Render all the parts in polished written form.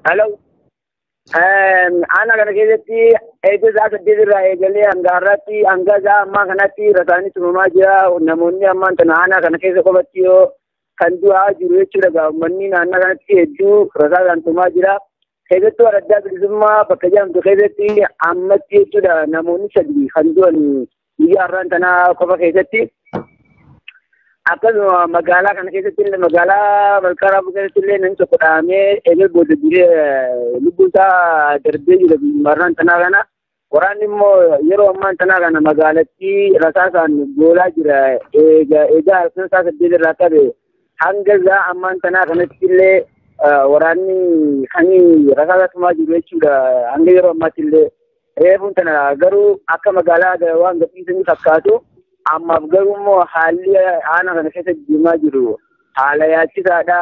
Hello. Aanaa kana keessatti eegee sa'a 8 irraa eegalee hanga har'aatti hanga sa'a ammaa kanatti rasaasni tumamaa jira. Namoonni ammaan tana aanaa kana keessa qofatti yoo kan du'aa jiru jechuudha. Uummanni naannoo kanatti hedduu rasaasaan tumaa jira. Keessattuu Araddaa Bilisummaa bakka jedhamtu keessatti ammatti jechuudha namoonni 3 kan du'an guyyaa har'aan tanaa qofa keessatti. Akkasuma magaalaa kana keessatti illee magaalaa Malkaa Raafuu keessatti illee namni tokko dhahamee eegee booda jiree lubbuun isaa darbee jira har'aan tanaa kana. Waraanni immoo yeroo ammaan tanaa kana magaalattii rasaasaan goolaa jira. Eegaa halkan sa'a 8 irraa qabe hanga sa'a ammaan tanaa kanatti illee waraanni kan rasaasa tumaa jiru jechuudha hanga yeroo ammaatti illee. Reefuun tana garuu akka magaalaa waan gadhiisanii fakkaatu. Ammaaf garuu immoo haalli aanaa kana keessa deemaa jiru haala yaachisaadha.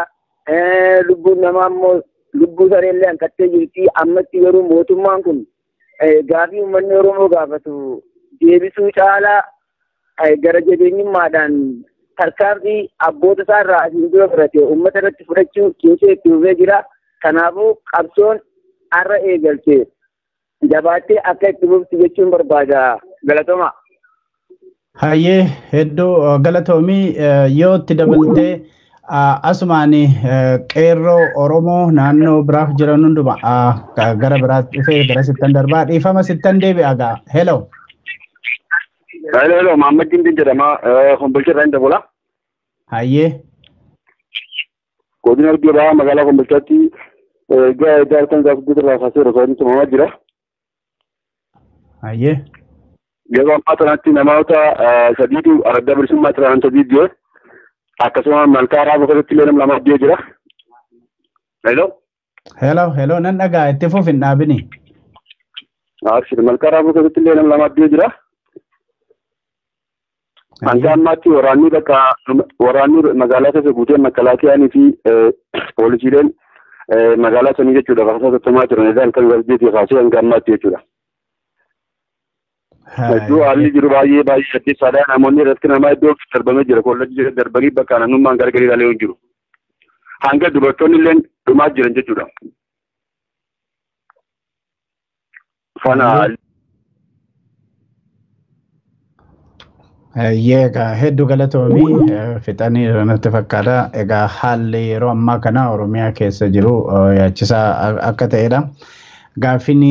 Lubbuun namaa immoo lubbuu saree illee hanqattee jirti. Ammatti garuu mootummaan kun gaafii uummanni Oromoo gaafatu deebisuu caalaa gara jabeenyummaadhaan tarkaanfii abboota isaa irraa asiin dura fudhate uummata irratti fudhachuu cimsee itti fufee jira. Kanaafuu qabsoon har'a eegalte jabaattee akka itti fuftu jechuun barbaada. Galatooma. Hayyee hedduu galatoomii yoo itti dabaltee asumaan qeerroo Oromoo naannoo biraaf jiran hunduma gara biraatti dhufee gara sittan darbaa dhiifama sittan deebi'a gaa. Hello. Hello hello Mahammad Dindin jedhama Kombolcha irraa hin dabala. Hayyee. Godina Harargee Bahaa magaalaa Kombolchaatti egaa halkan gaafa 8 irraa kaasee rasaasni tumamaa jira. Hayyee. Yeroo ammaa kanatti namoota 3tu Araddaa Bilisummaa irraa 3 du'e. Akkasuma Malkaa Raafuu keessatti illee nama 2 du'e jira. Hello. Hello hello nan dhagaa itti fuuf hin dhaabini. Abshir Malkaa Raafuu keessatti illee nama 2 du'e jira. Hanga ammaatti waraanni bakka waraanni magaalaa keessa guutee makalaakiyaanii fi poolisiileen magaalaa sanii jechuudha rasaasa tumaa jiran egaa halkan 8 kaasee hanga ammaatti jechuudha. Hedduu haalli jiru baay'ee baay'ee addeessaadha. Namoonni irratti namaa iddoo darbamee jira. Kollejjii darbanii bakka namummaan gargar ilaalee hin jiru. Hanga dubartoonni illee dhumaa jiran jechuudha. Fana Egaa hedduu galatoomii fixanii natti fakkaata. Egaa haalli yeroo ammaa kana Oromiyaa keessa jiru yaachisaa akka ta'edha. Gaaffiin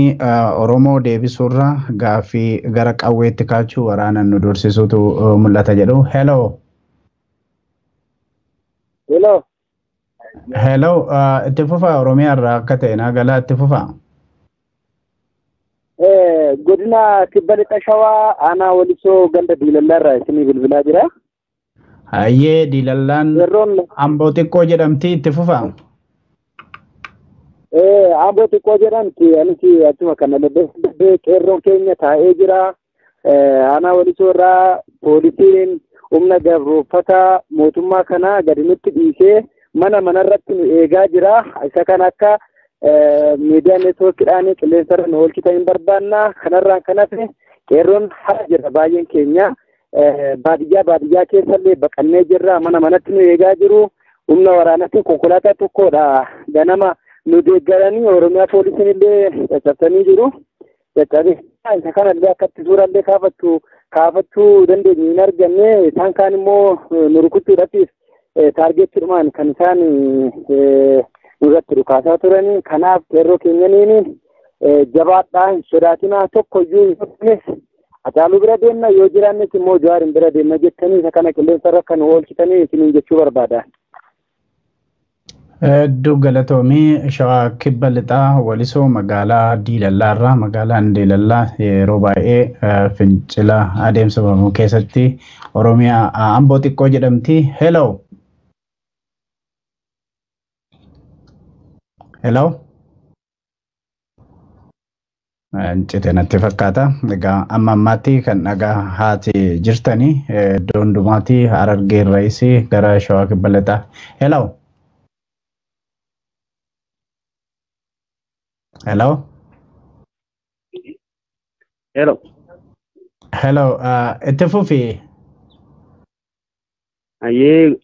Oromoo deebisuurra gaaffii gara qawweetti kaachuu waraanaan nu dursisuutu mul'ata jedhu. Hello. Hello. Hello. Itti fufaa Oromiyaa irraa akka ta'e naa galaa itti fufaa. Godina Kibba Lixa Shawaa aanaa Walisoo ganda Diilallaa irraa isinii bilbilaa jira. Hayyee Diilallaan Amboo xiqqoo jedhamti itti fufaa. Amboo xiqqoo jedhamti anis achuma kana daddarbee qeerroon keenya taa'ee jira. Aanaa Walisoo irraa poolisiin humna gabrooffataa mootummaa kanaa gadi nutti dhiisee mana manarratti nu eegaa jira. Isa kana akka miidiyaa neetwoorkiidhaan qilleensarra nu oolchitan hin barbaanna. Kanarraan kan hafe qeerroon hara jira baay'een keenya. Baadiyyaa baadiyyaa keessallee baqannee jirra. Mana manatti nu eegaa jiru. Humna waraanaatiin konkolaataa tokkodha ganama nu deeggaranii Oromiyaa poolisiin illee caccabsanii jiru. Caccabee isa kanallee akkatti suuraallee kaafachuu dandeenyu hin arganne. Isaan kaan immoo nu rukuchuudhaafis taargeettiidhumaan kan isaan nurratti dhukaasaa turanii. Kanaaf qeerroo keenyaniin jabaadhaa hin sodaatinaa tokkoyyuu hin sodaannes Hacaaluu bira deemna yoo jiraannes immoo Jawaarin bira deemna jettanii isa kana qilleensarra kan oolchitanii isiniin jechuu barbaada. Hedduu galatoomii Shawaa Kibba Lixaa Walisoo magaalaa Diilallaa irraa magaalaan Diilallaa yeroo baay'ee fincila adeemsifamu keessatti Oromiyaa Amboo xiqqoo jedhamti. Hello. Hello. Cite natti fakkaata. Egaa amma ammaatti kan dhagaa haati jirtanii iddoo hundumaatti Harargee irraayis gara Shawaa Kibba Lixaa. Hello. Hello. Hello. Hello. Itti fufi. Hayyee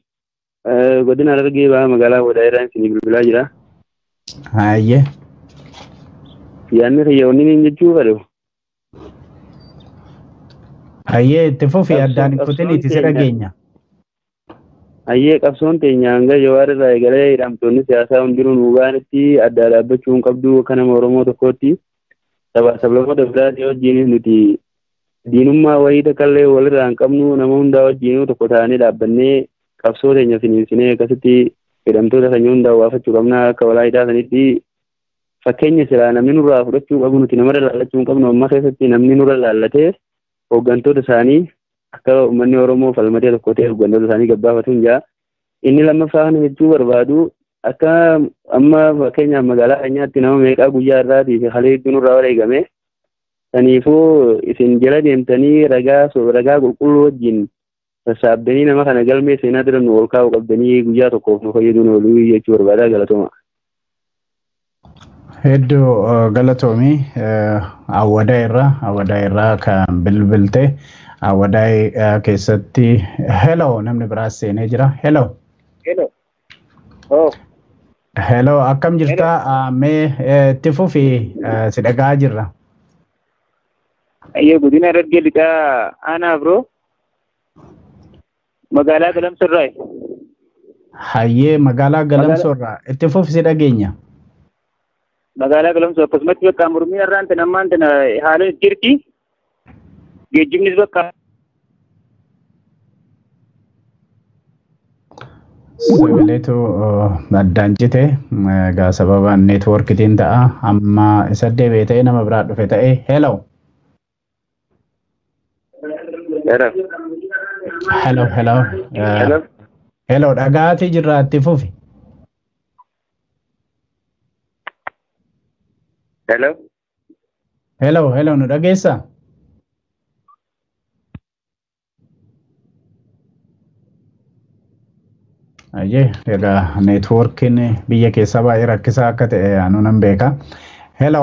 godina Harargee Bahaa magaalaa Wadaayirraa isinii bilbilaa jira. Hayyee. Yaadni kiyya wanni inni jechuu fedhu. Hayyee, itti fufi, addaan hin kutiniiti, si dhageenya. Hayyee, qabsoon teenya hanga Jawaar irraa eegalee hidhamtoonni siyaasaa hundinuu nu ba'anitti adda dhaabbachuu hin qabdu. Akka nama Oromoo tokkootti sabaa sablammoota biraatii wajjin nuti diinummaa wayii takkallee walirraa hin qabnu. Nama hundaa wajjin tokko ta'anii dhaabbannee qabsoo teenya finiinsinee akkasitti hidhamtoota keenya hundaa baafachuu qabna. Akka walaa hidhaa sanitti fakkeenya silaa namni nurraa fudhachuu qabu, nuti namarra laallachuu hin qabnu. Amma keessatti namni nurra laallatee hooggantoota isaanii akka uummanni Oromoo falmatee tokko ta'e hooggantoota isaanii gabbaafatu hin jaa. Inni lammaffaa kana jechuu barbaadu, akka amma fakkeenyaaf magaalaa keenyaatti nama meeqaa guyyaa irraatii fi halee hedduu nurraa wareegame. Saniifuu isin jala deemtanii ragaa ragaa qulqulluu wajjin sassaabdanii nama kana galmee seenaa bira nu ol kaa'uu qabdanii, guyyaa tokkoof nu fayyaduun ooluu jechuu barbaada. Galatooma. Hedduu galatoomii. Awwadaa irraa kan bilbilte, Awwadaa keessatti. Hello, namni biraas seenee jira. Hello. Hello. Oh. Hello, akkam jirta? Mee itti fufi, si dhagaa jirra. Ayyee, godina Harargee Lixaa, aanaa Afroo, magaalaa Galamsorraa. Hayyee, magaalaa Galamsorraa, itti fufi, si dhageenya. Magaalaa Galamsoo akkasumatti bakka mormii irraan tana ammaan tana haala jirti. Geejjibnis bakka Sagaleetu addaan cite. Egaa sababa neetwoorkitiin ta'a. Amma isa deebi'ee ta'e, nama biraa dhufe ta'e. Hello. Hello, hello. Hello, dhagaatii jirra, itti fufi. Hello. Hello, hello, nu dhageessaa? Ayyee, egaa neetwoorkiin biyya keessaa baay'ee rakkisaa akka ta'e anuu nan beeka. Hello,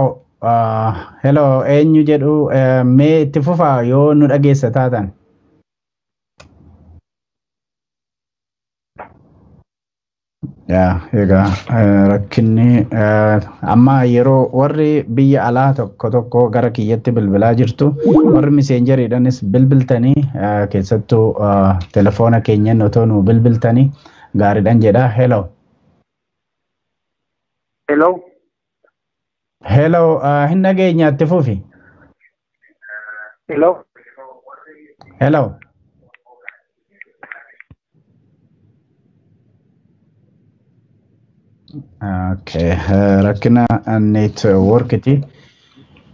hello, eenyu jedhu? Mee itti fufaa yoo nu dhageessa taatan. Yaa, egaa rakkinni amma yeroo warri biyya alaa tokko tokko gara kiyyatti bilbilaa jirtu, warri miseenjeriidhanis bilbiltanii, keessattuu telefoona keenyan otoo nu bilbiltanii gaariidhan jedha. Hello. Hello. Hello, hin dhageenya, itti fufi. Hello. Hello. Okay, rakkina networkiti.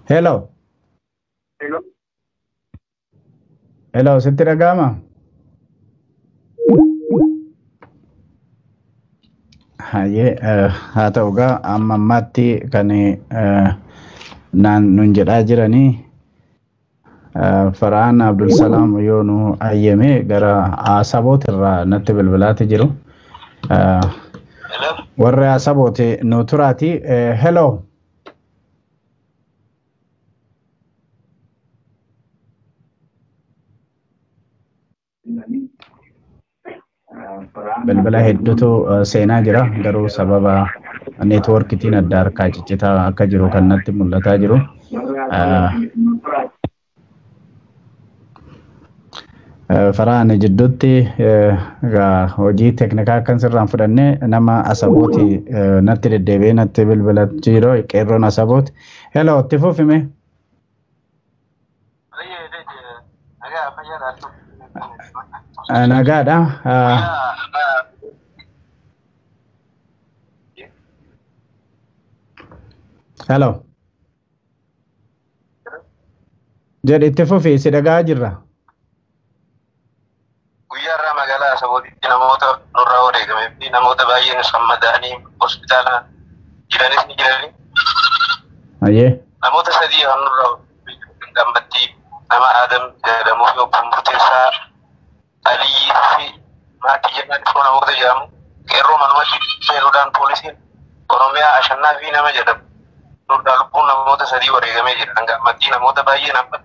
Hello. Hello. Hello, sitti dhaga'ama? Hayyee, haa ta'u gaa, amma ammaatti kan naan nun jedhaa jiranii, Farhaan Abdulsalaam yoo nu ayyame gara Asaboot irraa natti bilbilaati jiru. Warri Asabooti nu turaati. Hello. Bilbila hedduutu seenaa jira, garuu sababa neetwoorkitiin adda harkaa ciccitaa akka jiru kan natti mul'ataa jiru. Farhaan jidduutti egaa hojii teeknikaa akkan sirraan fudhanne, nama Asabooti natti deddeebi'ee natti bilbilaa jiru, qeerroon Asabooti. Hello, itti fufime. Nagaadha. Hello. Jedhi, itti fufi, si dhagaa jirra. Guyyaa irraa magaalaa Asabootitti namoota nurraa wareegamee fi namoota baay'een sammadaanii hospitaala jiranis ni jirani. Ayyee. Namoota sadii kan nurraa gammatti nama Adam jedhamuu fi obbo Murteessaa Aliyyii fi maatii jedhan namoota jedhamu, qeerroo manumatti seenuudhaan poolisiin Oromiyaa Ashannaa fi nama jedhamu nurraa lubbuun namoota sadii wareegamee jira. Hanga ammatti namoota baay'een amma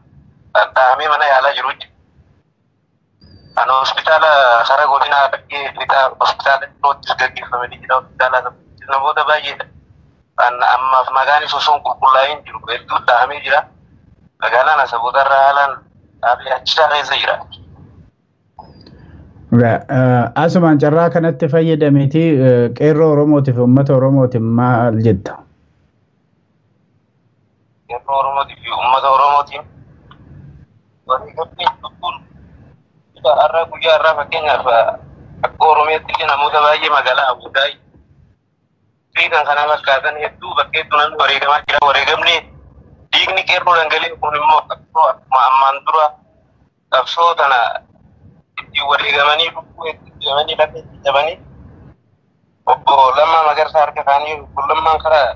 dhadhahamee mana yaalaa jiru. Kan hospitaala karaa godina Harargee Lixaa hospitaala birootti gaggeeffamanii jira. Hospitaala namoota baay'eedha. Ammaaf maqaan isa osoo hin qulqullaa'in jiru hedduu dhahamee jira. Magaalaan Asabootarra haalaan achisaa keessa jira. Asumaan carraa kanatti fayyadameeti qeerroo Oromootiif uummata Oromootiif maal jetta? Qeerroo Oromootiif uummata Oromootiin wareegamni lubbuun har'a guyyaa har'aa fakkeenyaaf akka Oromiyaatti illee namoota baay'ee magaalaa Abudaay fi kan kana fakkaatan hedduu bakkeetti namni wareegamaa jira. Wareegamni dhiigni qeerroo dhangala'e kun immoo qabsoo akkuma ammaan dura qabsoo tana ittiin wareegamanii lubbuu itti deemanii lafa itti cabanii obbo Lammaa Magarsaa harka isaanii obbo Lammaan karaa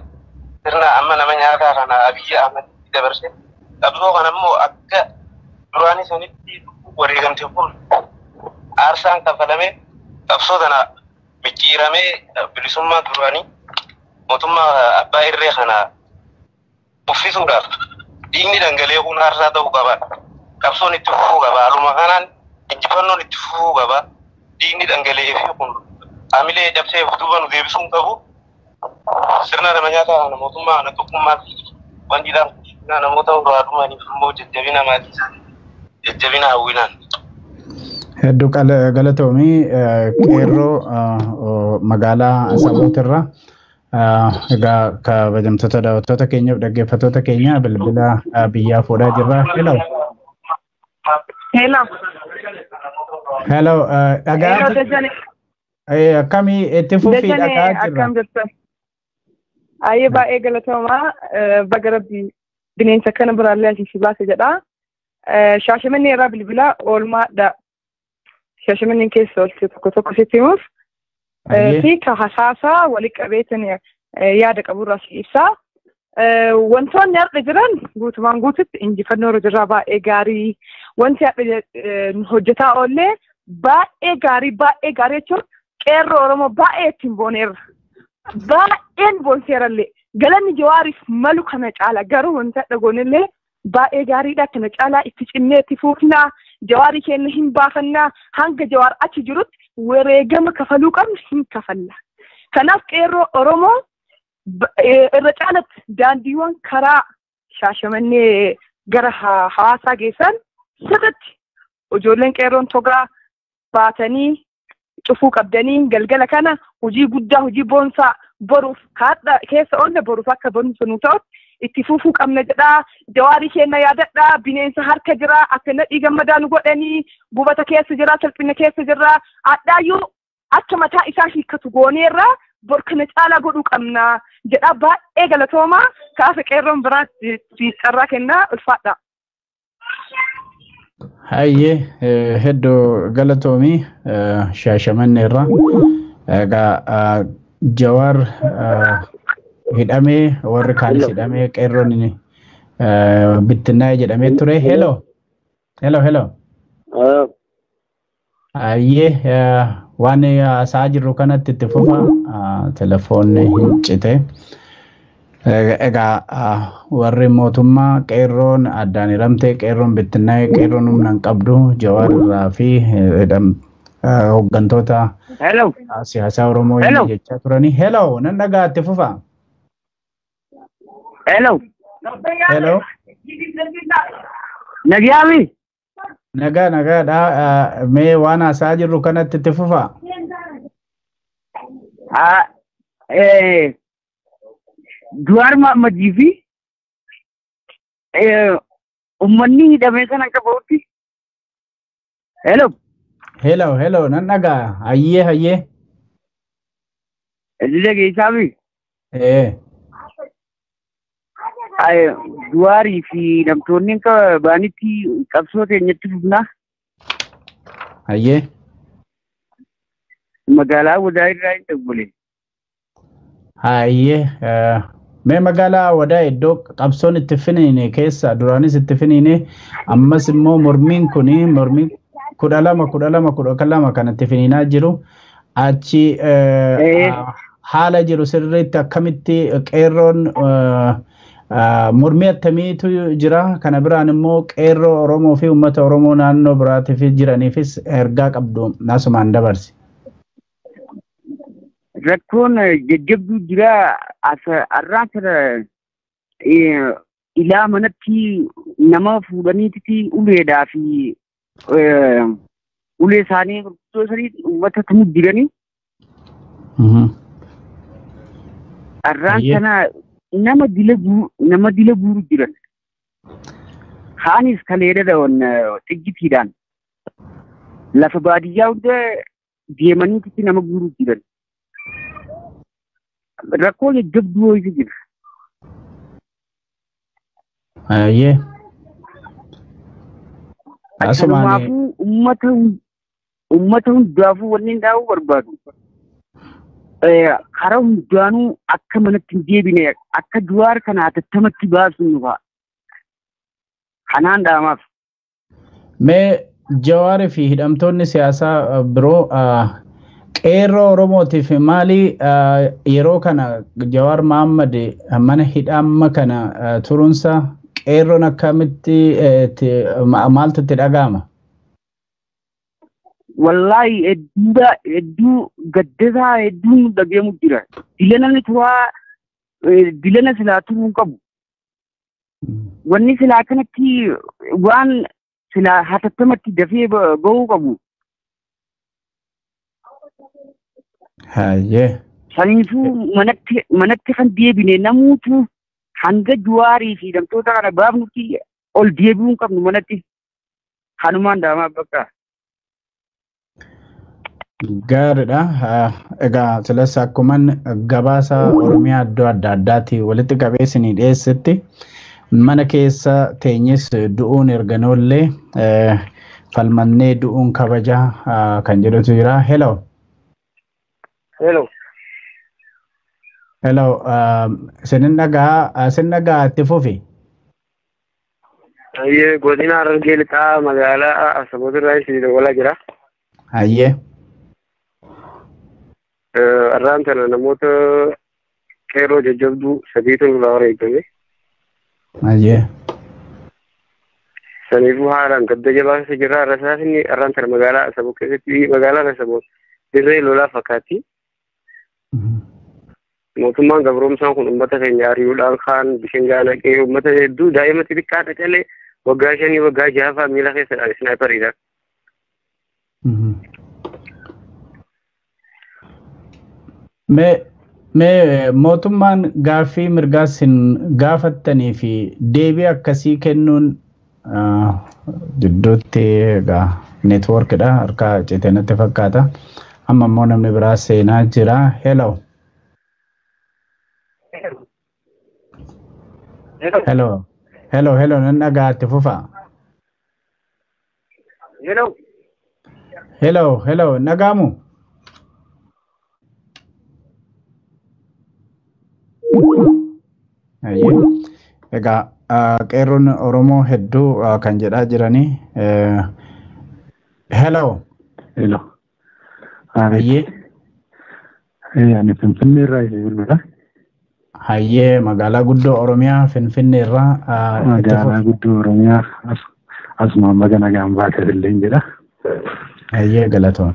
sirna amma nama nyaataa kana Abiyyi Ahmaditti dabarse qabsoo kana immoo akka duraanii sanitti lubbuu wareegamte kun aarsaan kafalamee qabsoo tana micciiramee bilisummaa duraanii mootummaa abbaa irree kana uffisuudhaaf dhiigni dhangala'ee kun aarsaa ta'uu qaba. Qabsoon itti fufuu qaba. Haaluma kanaan injifannoon itti fufuu qaba. Dhiigni dhangala'ee fi kun haamilee cabsee duuba nu deebisuu hin qabu. Sirna nama nyaataa kana mootummaa kana tokkummaa fi wanjiidhaan namoota horaa dhumaniif immoo jajjabina maatii isaanii jajjabina hawwinaan. Hedduu galatoomii qeerroo magaalaa Asabootirra. Egaa kabajamtoota daawwattoota keenyaaf dhaggeeffattoota keenya bilbila biyyaa fuudhaa jirra. Hello. Hello. Hello. Dhagaa. Hello, Dajane. Akkamii itti fufii Dajane dhagaa jirra. Akkam jirta? Ayyee baay'ee galatoomaa baga rabbi bineensa kana biraallee asii si baase jedha. Shaashamannee irraa bilbila oolmaadha. Shaashamanneen keessa oolche tokko tokko sitti himuuf. Fi ka hasaasaa walitti qabeetan yaada qaburraa si ibsa. Wantoonni har'a jiran guutumaan guututti injifannoo irra jirraa baay'ee gaarii. Wanti har'a hojjetaa oollee baay'ee gaarii baay'ee gaarii jechuun qeerroo Oromoo baay'ee ittiin booneerra. Baay'een boonseerallee galanni Jawaariif malu kana caala garuu wanti har'a goonellee baay'ee gaariidha kana caalaa itti cinnee itti fuufnaa Jawaarii keenya hin baafannaa hanga Jawaar achi jirutti wareegama kafaluu qabnu hin kafalla. Kanaaf qeerroo Oromoo irra caalatti daandiiwwan karaa Shaashamannee gara Hawaasaa geessan sirriitti ijoolleen qeerroon togaa baatanii cufuu qabdanii galgala kana hojii guddaa hojii boonsaa boruuf kaadha keessa oolle boruuf akka barumsa nu ta'utti itti fufuu qabna jedhaa. Jawaarii keenya yaadadhaa bineensa harka jira akka nadhii gammadaa nu godhanii gubata keessa jira salphina keessa jira adhaayyuu akka mataa isaa hiikkatu gooneerra bor kana caalaa godhuu qabna jedhaa baay'ee galatoomaa kaafa qeerroon biraatti carraa kennaa ulfaadha. Hayyee hedduu galatoomii Shaashamanneerra. Egaa Jawaar hidhamee warri kaanis hidhamee qeerroon bittinnaa'e jedhamee ture. Hello. Hello hello. Hayyee waan haasa'aa jirru kanatti itti fufa telefoonni hin cite. Egaa warri mootummaa qeerroon addaan hiramtee qeerroon bittinnaa'e qeerroon humna hin qabdu Jawaar irraa fi hooggantoota siyaasaa Oromoo jechaa turanii. Hello nan dhagaa itti fufa. Hello. Hello. Nagaami. Nagaa nagaadha. Mee waan haasa'aa jirru kanatti itti fufa. Jawaar Mahammadii fi uummanni hidhamee kan akka bahutti. Hello. Hello hello nan dhagaa. Hayyee hayyee. Inni dhageessaami. Jawaarii fi namtoonni akka ba'anitti qabsoo keenyatti fufnaa. Hayyee. Magaalaa Wadaa irraa hin dabbole. Hayyee. Mee magaalaa Wadaa iddoo qabsoon itti finiine keessa duraanis itti finiine ammas immoo mormiin kun mormiin 12 12 12 kan itti finiinaa jiru achi haala jiru sirriitti akkamitti qeerroon mormii attamiitu jira kana biraan immoo qeerroo Oromoo fi uummata Oromoo naannoo biraatiif jiraniifis ergaa qabdu nasumaan dabarsi. Rakkoon jajjabduu jira har'aan sana ilaa manatti nama fuudhaniititi uleedhaa fi ulee isaanii gurguddoo sanii uummata tumu jiranii. Har'aan sana nama dila guuru jiran. Kaanis kaleedha dhawan xiggitiidhaan lafa baadiyyaa hunda deemaniititi nama guuru jiran. Rakkoo jajjabduu ho'isu jira. Ayyee. Kanaafuu uummata hundaafuu wanni dhaabuu barbaadu. Karaa hundaanuu akka manatti hin deebine akka Jawaar kana hatattamatti baasnu fa'a. Kanaan dhaamaaf. Mee Jawaarii fi hidhamtoonni siyaasaa biroo qeerroo Oromootiif maali yeroo kana Jawaar Mohaammed mana hidhaa amma kana turuunsa qeerroon akkamitti maaltu itti dhaga'ama? Wallaahi hedduu gaddasaa hedduun nu dhageemu jira. Dilana turaa dilana silaa turuu qabu. Wanni silaa kanatti waan silaa hatattamatti dafee bahuu qabu. Hayyee. Saniifuu manatti kan deebine namuutu hanga Jawaarii fi hidhamtoota kana baafnutti ol deebi'uu hin qabnu manatti. Kanumaan dhaamaa bakka. Gaariidha. Egaa silas akkuman gabaasa Oromiyaa iddoo adda addaatti walitti qabee isinii dhiyeessetti mana keessa teenyes du'uun erganoollee falmannee du'uun kabaja kan jedhutu jira. Hello. Hello. Hello. Isinin dhagaa itti fufi. Hayyee godina Harargee lixaa magaalaa Asaboot irraa isinii dawwalaa jira. Hayyee. Har'aan tana namoota qeerroo jajjabduu sadiitu nurraa wareegame. Hayyee. Saniifuu haalaan gadda jabaa keessa jirra. Rasaasni har'aan tana magaalaa Asaboot keessatti magaalaan Asaboot dirree lolaa fakkaatti. Mootummaan gabroomsaan kun uummata keenya ari'uudhaan kaan bishingaa naqee uummata hedduu daa'ima xixiqqaa qacalee waggaa 5 waggaa 6 fa'aa miila keessadhaan isnaayipariidhaan. Mee mootummaan gaaffii mirgaa isin gaafattanii fi deebii akkasii kennuun gidduutti egaa neetwoorkidha harka citee natti fakkaata. Amma immoo namni biraa seenaa jira. Hello. Hello. Hello, hello, nan dhagaa itti fufaa. Hello. Hello, hello, nagaamu. Egaa qeerroon Oromoo hedduu kan jedhaa jiranii. Hello. Hello. Hayyee. Ani Finfinnee irraa isin bilbila. Hayyee magaalaa guddoo Oromiyaa Finfinnee irraa. Magaalaa guddoo Oromiyaa asumaan baga nagaan baate illee jedha. Hayyee galatoon.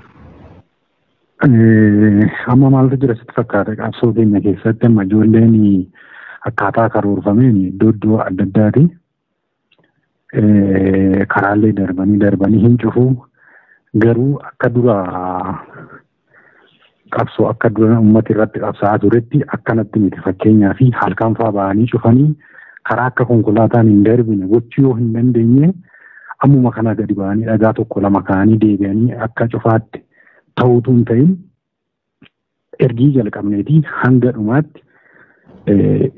Amma maaltu jira sitti fakkaata qabsoo keenya keessatti amma ijoolleen akkaataa karoorfameen iddoo iddoo adda addaati. Karaalee darbanii hin cufu garuu akka dura qabsoo akka dura uummata irratti qabsaa'aa turetti akkanatti miti fakkeenyaa fi halkan fa'aa ba'anii cufanii karaa akka konkolaataan hin darbine gochuu yoo hin dandeenye ammuma kana gadi ba'anii dhagaa tokko lama kaa'anii deebi'anii akka cufaatti ta'uutu hin ta'in ergii jalqabneetii hanga dhumaatti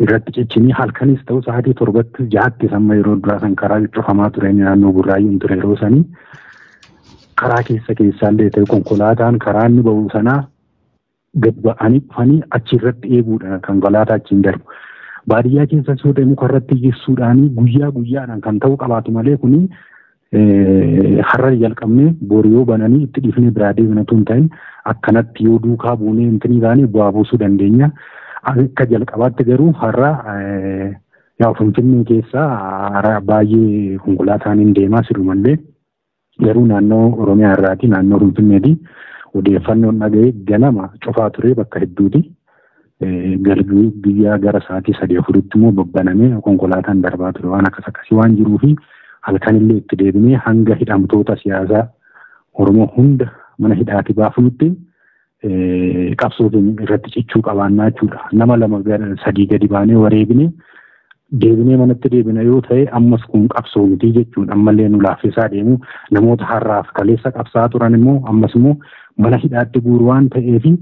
irratti cichinii halkanis ta'u sa'aatii 7tti 6tti samma yeroo duraa san karaa cufamaa ture naannoo Burraayyuun ture yeroo sanii karaa keessa keessaallee ta'e konkolaataan karaa inni ba'u sanaa gad ba'anii dhufanii achirratti eeguudha konkolaataa achiin darbu. Baadiyyaa keessa yoo ta'e muka irratti jigsuudhaan guyyaa guyyaadhaan kan ta'u qabaatu malee kuni har'a jalqabnee boru yoo bananii itti dhiifnee biraa deemnatu hin ta'in akkanatti yoo duukaa buunee intinii taane bu'aa buusuu dandeenya. Akka jalqabaatti garuu har'a yaa Finfinnee keessa baay'ee konkolaataan hin deemaa sirumallee garuu naannoo Oromiyaa irraati naannoo Finfinneeti Odeeffannoon dhaga'ee ganama cufaa ture bakka hedduuti. Galgala guyyaa gara sa'aatii 3-4tti immoo babbanamee konkolaataan darbaa ture waan akkas akkasii waan jiruu fi halkanillee itti deebinee hanga hidhamtoota siyaasaa Oromoo hunda mana hidhaati baafnutti qabsoo keenya irratti cichuu qabaannaa jechuudha. Nama 2 3 gadi baanee wareegnee deebinee manatti deebina yoo ta'e ammas kun qabsoo miti jechuudha. Ammallee nu laaffisaa deemu namoota har'aaf kaleessa qabsaa turan immoo ammas immoo mana hidhaatti guuru waan ta'eefi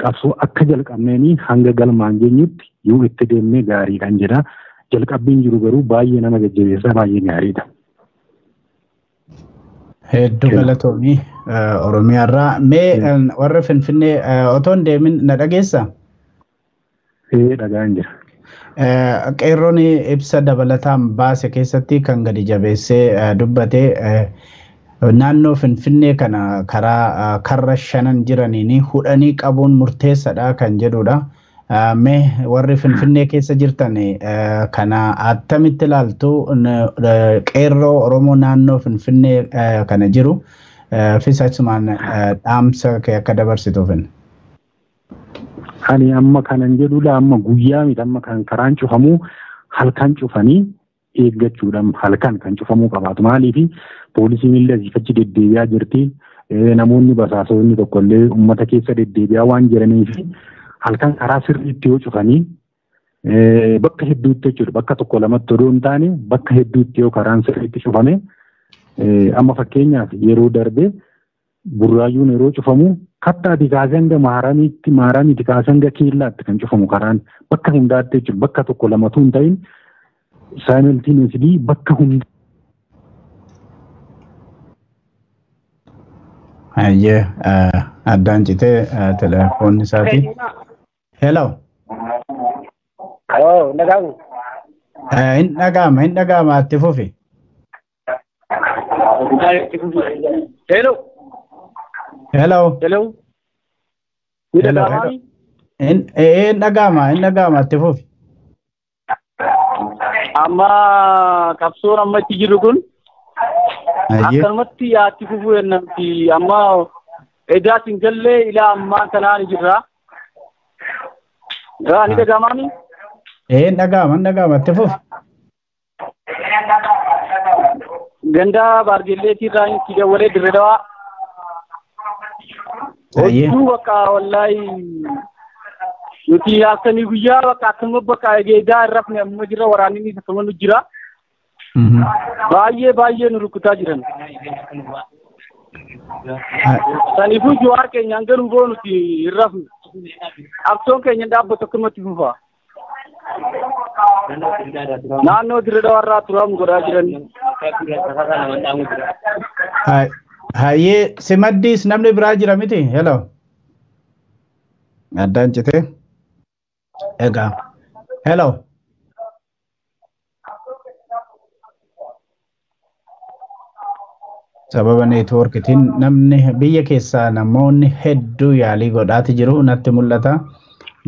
qabsoo akka jalqabneenii hanga galmaan geenyutti yoo itti deemnee gaariidhaan jedha. Jalqabbiin jiru garuu baay'ee nama jajjabeessa baay'ee gaariidha. Hedduu galatoomii Oromiyaarraa. Mee warra Finfinnee otoo hin deemin na dhageessaa? Ee dhagaan jira. Qeerroon ibsa dabalataan baase keessatti kan gadi jabeessee dubbate naannoo Finfinnee kana karaa karra shanan jiraniin hudhanii qabuun murteessaadha kan jedhudha. Mee warri Finfinnee keessa jirtan kana attamitti ilaaltu qeerroo Oromoo naannoo Finfinnee kana jiru fis achumaan dhaamsa kee akka dabarsituufin. Ani amma kanan jedhudha amma guyyaa miti amma kan karaan cufamuu halkan cufanii eeggachuudha halkan kan cufamuu qabaatu maaliifi poolisiin illee asii achi deddeebi'aa jirti namoonni basaasonni tokkollee uummata keessa deddeebi'aa waan jiraniif halkan karaa sirriitti yoo cufanii bakka hedduutti jechuudha bakka tokko lamatti odoo hin taane bakka hedduutti yoo karaan sirriitti cufame amma fakkeenyaaf yeroo darbe Burraayyuun yeroo cufamu kattaati kaasee hanga maaramiitti maaramiitti kaasee hanga keellaatti kan cufamu karaan bakka hundaatti jechuudha bakka tokko lamatu hin ta'in simultaneously bakka hunda. Hayyee addaan citee telefoonni isaati. Hello. Oh, dhaga'amu. Hin dhaga'ama hin dhaga'ama itti fufi. Hello. Hello. Hello. Hello. Hin dhaga'ama hin dhaga'ama itti fufi. Amma qabsoon amma itti jiru kun akkanumatti yaatti fufuu jennamti amma edaas hin galle ilaa ammaa kanaan jirra. Ni dhaga'amaami? Ee dhaga'ama hin dhaga'ama itti fufi. Ganda baargelleetii irraa itti dawwalee dirree dawaa. Hojii bakka wallaahi nuti halkanii guyyaa bakka akkanuma bakka eegaa hin rafne amma jira waraanni akkasuma nu jira. Baay'ee baay'ee nu rukutaa jiran. Saniifuu Jawaar keenya hanga nu boo nuti hin rafne. Qabsoon keenya dhaabbatu akkanumatti fufa. Naannoo dirree dawaarraa turaam godhaa jiran. Hayyee simaddiis namni biraa jira miti? Hello. Addaan citee. Egaa. Hello. Sababa neetwoorkiitiin namni biyya keessaa namoonni hedduu yaalii godhaati jiru natti mul'ata.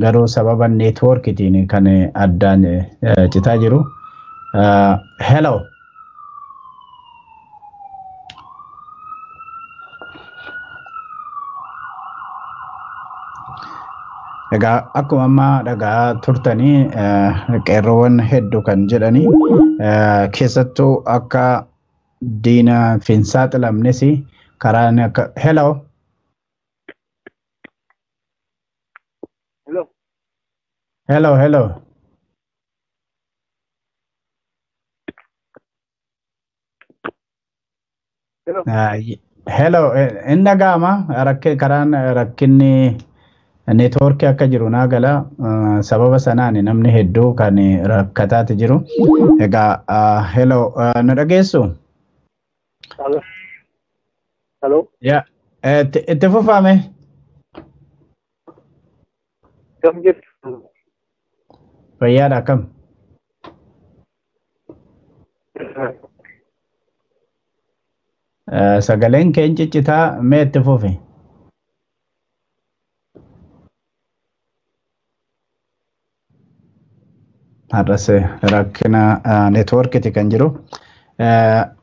Garuu sababa neetwoorkiitiin kan addaan citaa jiru. Hello. Egaa akkuma ammaa dhagaa turtanii qeerroowwan hedduu kan jedhanii keessattuu akka diina hin saaxilamnes karaan akka hello. Hello. Hello hello. Hello hin dhaga'ama karaan rakkinni neetwoorkii akka jiru naa gala sababa sanaan namni hedduu kan rakkataati jiru. Egaa hello nu dhageessu? Hello. Yaa itti fufame. Kam jirtu? Fayyaadha akkam? Sagaleen keen ciccitaa mee itti fufi? Har'as rakkina neetwoorkiiti kan jiru.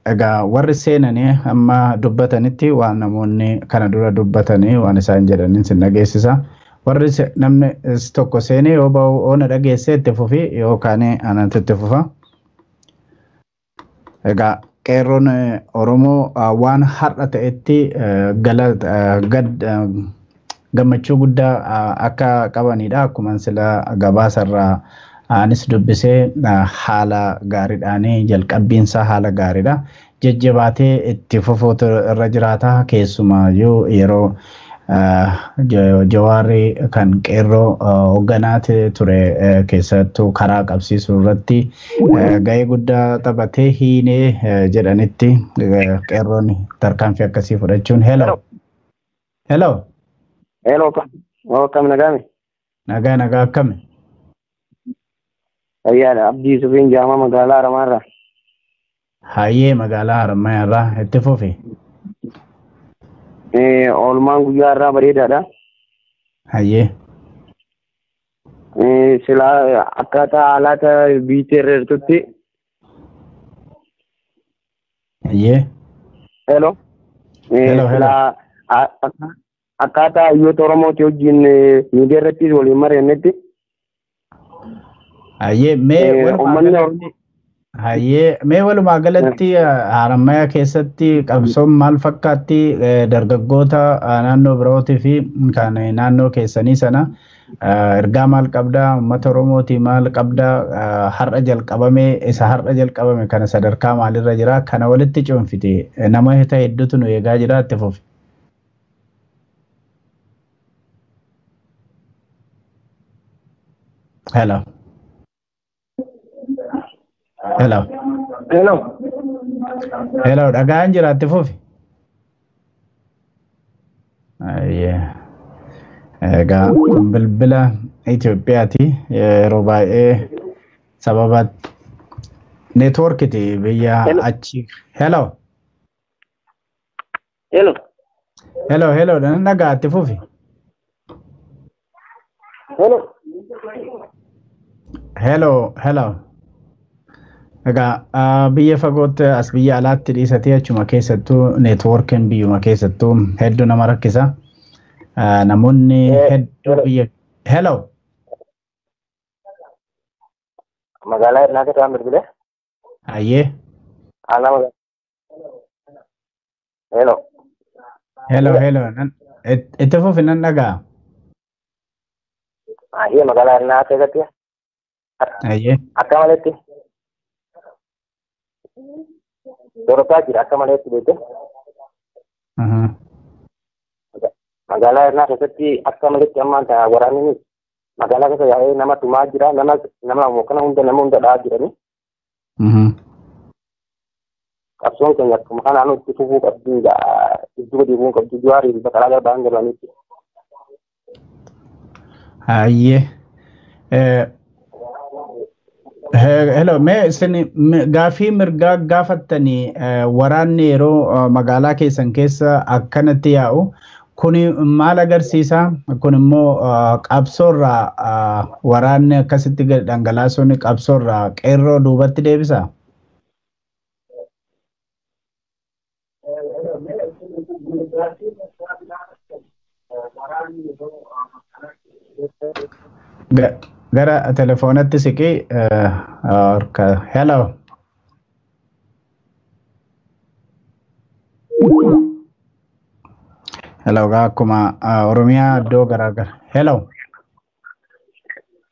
Egaa warri seenanii amma dubbatanitti waan namoonni kana dura dubbatanii waan isaan jedhaniin sin dhageessisa. Warri namni tokko seenee yoo ba'u oona dhageessee itti fufi yookaan anatti itti fufa. Egaa qeerroon Oromoo waan har'a ta'etti gammachuu guddaa akka qabanidha. Akkuma sila gabaasarraa anis dubbisee haala gaariidhaan jalqabbiinsaa haala gaariidha. Jajjabaatee itti fufuutu irra jiraata. Keessumaayyuu yeroo Jawaarri kan qeerroo hoogganaa ture keessattuu karaa qabsiisuu irratti gahee guddaa taphatee hiinee jedhanitti qeerroon tarkaanfii akkasii fudhachuun. Hello. Hello. Hello. Akkam nagaame? Nagaa nagaa akkami? Fayyaadha. Abdii Sufiin Jaamaa magaalaa Haramaarraa. Hayyee magaalaa Haramaarraa itti fufi. Oolmaan guyyaa irraa bareedaadha. Hayyee. Silaa akkaataa haalaata biittee irra jirtutti. Hayyee. Hello. Hello, hello. Silaa akkaataa hayyoota Oromooti wajjin miidiyaa irrattis waliin mari'annetti. Hayyee mee Uummanni Oromoo. Hayyee mee walumaa galatti Harammayyaa keessatti qabsoon maal fakkaatti dargaggoota naannoo birootii fi kan naannoo keessanii sana ergaa maal qabdaa uummata Oromootii maal qabdaa har'a jalqabame isa har'a jalqabame kana sadarkaa maalirra jira kana walitti cuunfite nama ta'e hedduutu nu eegaa jira itti fufi. Hello. Hello. Hello. Hello, dhagaan jira itti fufi. Ayyee. Egaa kun bilbila Itoophiyaati. Yeroo baay'ee sababa neetwoorkiti biyya achi. Hello. Hello. Hello, hello, nan dhagaa itti fufi. Hello. Hello, hello. Egaa biyya fagootti as biyya alaatti dhiisatee achuma keessattuu neetwoorkiin biyyuma keessattuu hedduu nama rakkisa. Namoonni hedduu biyya. Hello. Magaalaa Hirnaa keessaa bilbilee. Hayyee. Aanaa magaalaa. Hello. Hello, hello. Itti fufi nan dhagaa. Hayyee magaalaa Hirnaa keessatti. Hayyee. Akka maletti. Dorotaa jira akka maletti beekte. Magaalaa Hirnaa keessatti akka maletti ammaan tana waraanni magaalaa keessa yaa'ee nama tumaa jira nama nama kana hunda nama hunda dha'aa jirani. Qabsoon keenya akkuma kanaan itti fufuu qabdi dudduuba deebi'uu qabdi Jawaarii fi Baqqalaa Garbaan galanitti. Hayyee. Hello, mee isin gaafii mirgaa gaafattanii waraanni yeroo magaalaa keessan keessa akkanatti yaa'u kuni maal agarsiisa? Kun immoo qabsoorraa waraanni akkasitti gadi dhangalaasuun qabsoorraa qeerroo duubatti deebisa? Gara telefoonatti siqii harka. Hello. Hello, gaa akkuma Oromiyaa iddoo garaagara. Hello.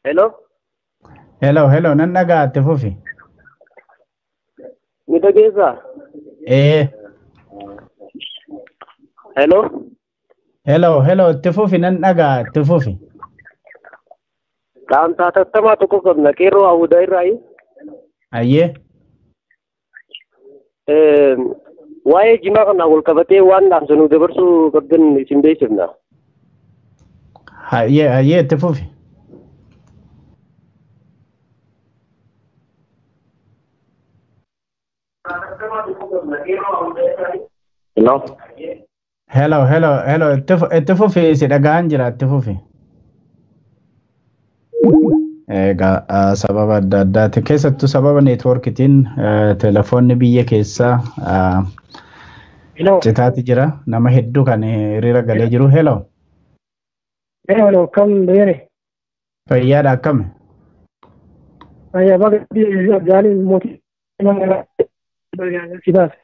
Hello. Hello, hello, nan dhagaa itti fufi. Ni dhageessaa? Ee. Hello. Hello, hello, itti fufi nan dhagaa itti fufi. Dhaamsaa tattamaa tokko qabna qeerroo hawwudaa irraayi. Hayyee. Waa'ee jimaa kanaan wal qabatee waan dhaamsa nu dabarsuu qabdan isin beeksifna. Hayyee, hayyee itti fufi. Hello. Hello, hello, hello, itti fufi si dhagaan jira itti fufi. Egaa sababa adda addaatiin keessattuu sababa neetwoorkiitiin telefoonni biyya keessaa citaati jira. Nama hedduu kan hiriira galee jiru. Hello. Hello, kam beere? Fayyaadha akkami? Fayyaa baga gaaliin mootii si baase.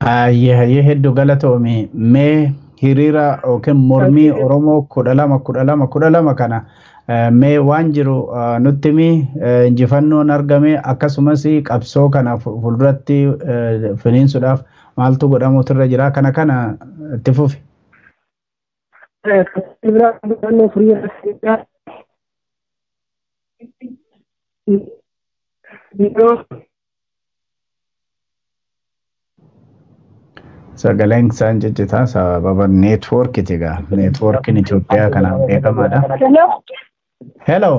Hayyee hayyee hedduu galatoomi. Mee hiriira yookiin mormii Oromoo 12 12 12 kana mee waan jiru nutti himi, injifannoon argame akkasumas qabsoo kana fuulduratti finiinsuudhaaf maaltu godhamuutu irra jira kana kana itti fufi. Sagaleen isaan ciccitaa sababa neetwoorkiiti egaa. Neetwoorkiin Itoophiyaa kanaan beekamaadha. Hello.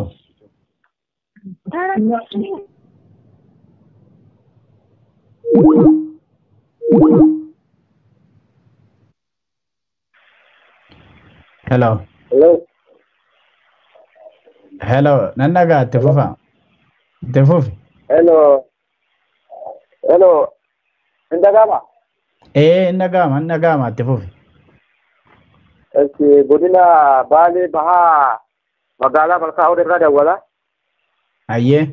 Hello. Hello. Hello. Nan dhagaa itti fufa. Itti fufi. Hello. Hello. Hin dhaga'ama? Ee hin dhaga'ama hin dhaga'ama itti fufi. Eski godina Baalee Bahaa magaalaa Malkaa Odaa irraa dawwala. Hayyee.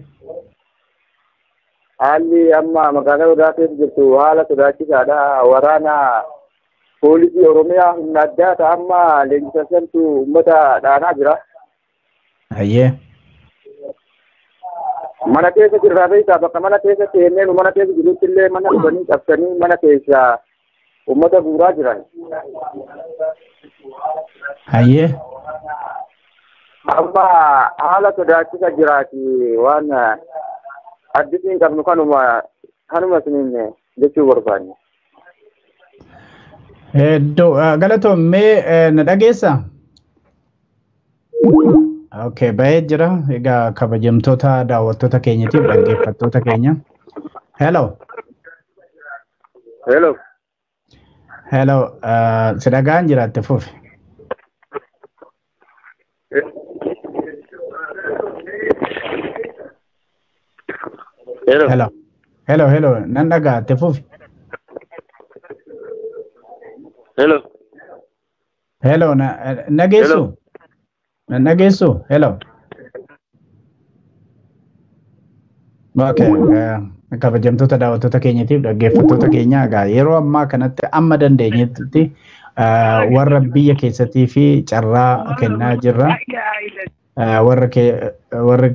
Haalli amma magaalaa Odaa keessa jirtu haala sodaachisaadha. Waraana poolisii Oromiyaa humna addaa ta'a amma leenjisantu uummata dhaanaa jira. Hayyee. Mana keessa jirraa beektaa bakka mana keessa seennee nu mana keessa jirutti illee mana dhufanii cabsanii mana keessa uummata guuraa jiran. Hayyee. Amma haala sodaachisa jiraati waan addisii hin qabnu kanuma kanuma isiniin jechuu barbaanne. Hedduu galatoom mee na dhageessaa? Okay, bahee jira. Egaa kabajamtoota daawwattoota keenyatiif dhaggeeffattoota keenya. Hello. Hello. Hello. Si dhagaan jira itti fufi. Hello. Hello. Hello, hello. Nan dhagaa itti fufi. Hello. Hello, na dhageessu? Na dhageessu? Hello. Okay. Kabajamtoota daawwattoota keenyatiif dhaggeeffattoota keenya egaa yeroo ammaa kanatti amma dandeenyetti warra biyya keessattii fi carraa kennaa jirra. Warra warra